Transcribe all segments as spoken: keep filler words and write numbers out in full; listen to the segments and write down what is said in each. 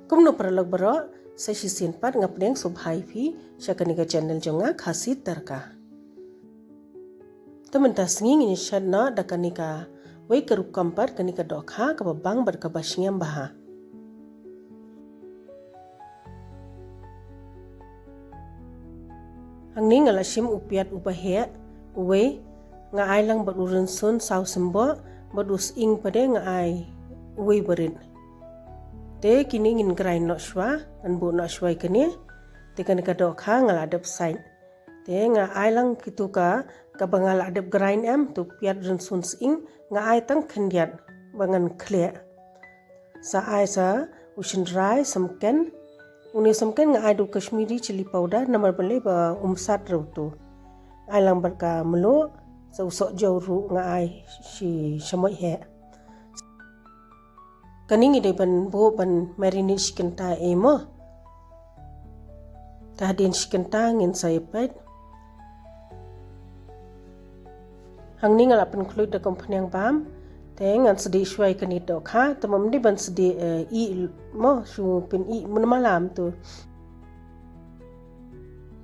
Kumno paralok baroh, sa shisien pat nga pdiang sngewbha ïa phi sha kane ka channel jong nga, Khasi Tadka. Te mynta sngi ngin ïa shet noh da kane kawei ka rukom pat, kane ka dohkha kaba bang bad kaba sngem bha. Hangne nga la shim u piat uba heh uwei, nga ai lang bad u rynsun saw symboh, bad u sying pat de nga ai uwei barit. Te kine ngin grind noh shuwa, ngan buh noh shuwa ïa kine. Te kane ka dohkha nga la dep sait. Te nga ai lang kito ka, kaba nga la dep grind em, to piat rynsun sying, nga ai tang khyndiat ba ngan khleh. Sa ai sa u shynrai samken. Une samken nga ai da u Kashmiri chilli powder, namar balei ba um sat ruh uto. Ai lang bad ka mluh, sa u sohjaw ruh nga ai shi shamoit heh. Kane ngi dei ban buh ban marinate shi kynta ei mo. Te hadien shi kynta ngin sa ïa peit. Hangne nga la pynkhluit da ka umphniang bam. Te ngan sdieh shuwa ïa kane dohkha, te ym dei ban sdieh, eh, ih mo, shu pynïh mynmalam to.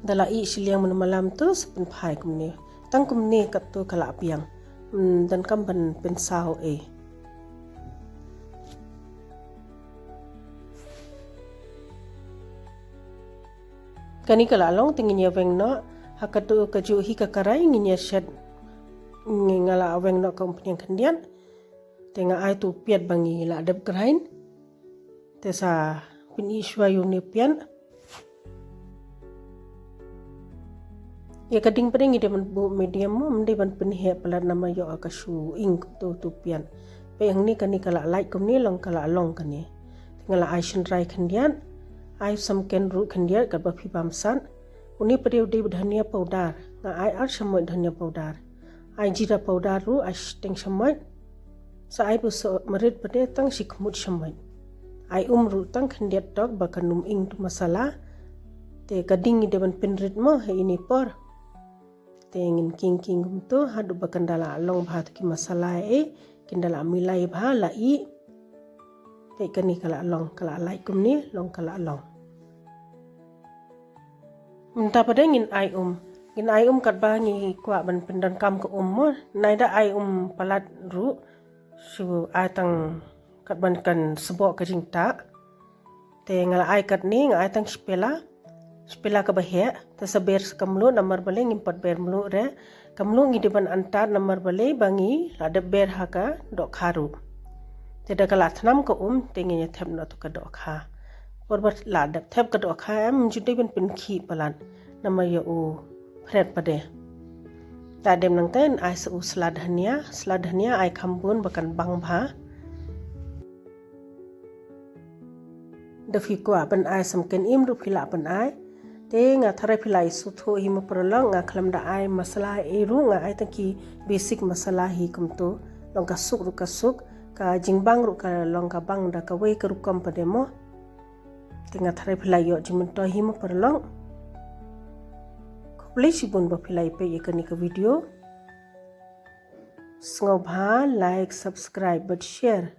Da la ih shiliang mynmalam to sa pynphai kumne. Tang kumne katto ka la biang. Hmm, donkam ban pynsaw ei. Kane ka la long te ngin ïa weng noh, ha katto kajuh hi ka karai ngin ïa shet, nga la weng noh ka umphniang khyndiat. Te nga ai to piat ba ngi la dep grind. Te sa pynïh shuwa ïa une piat. Ïa ka ding pat de ngi dei ban buh medium mo, ym dei ban pynheh palat namar ïoh ka shu ing to to piat. Peit hangne kane ka la lait kumne, long ka la long kane. Te nga la ai shynrai khyndiat, ai samken ruh khyndiat katba phi bam sat. Une pat de u dei ba dhania powder, nga ai ar shamoit dhania powder. Ai jira powder ruh ai shiteng shamoit. Sa ai ba soh marit pat de tang shi khmut shamoit. Ai um ruh tang khyndiat tok ba kan ym ing to masala. Te ka ding ngi dei ban pynrit mo ha ine i por. Te ngin king king kumto haduh ba kan da la long bha to ki masala ei, kin da la milai bha la ih. Peit kane ka la long, ka la lait kumne, long ka la long. Mynta pat de ngin ai um. Ngin ai um katba ngi kwah ban pyndonkam ka um mo. Nai da ai um palat ruh. Shu ai tang katba kan sboh ka jingtah. Te nga la ai katne, nga ai tang shipela. Shipela kaba heh, te sa ber sa ka mluh namar balei ngim pat ber mluh re. Ka mluh ngi dei ban antad namar balei ba ngi la dep ber ha ka dohkha ruh. Te da ka la thnam ka um, te ngin ïa thep noh to ka dohkha. Por ba la dep thep ka dohkha em, ym ju dei ban pynkhih palat namar ïa u phret pat de. Te hadien nangta ai sa u sla dhania, sla dhania ai kham bun ba kan bang bha. Da phi kwah ban ai samken im ruh phi lah ban ai. Te nga tharai phi lah ïa sngewthuh hi mo paralok, nga khlem da ai masala ei ruh, nga ai tang ki basic masala hi kumto. Long ka suk ruh ka suk, ka jingbang ruh ka long ka bang da kawei ka rukom pat de mo. Te nga tharai phi lah ïoh jingmyntoi hi mo paralok. Khublei shibun ba phi lah ïa peit ïa kane ka video. Sngewbha like, subscribe bad share.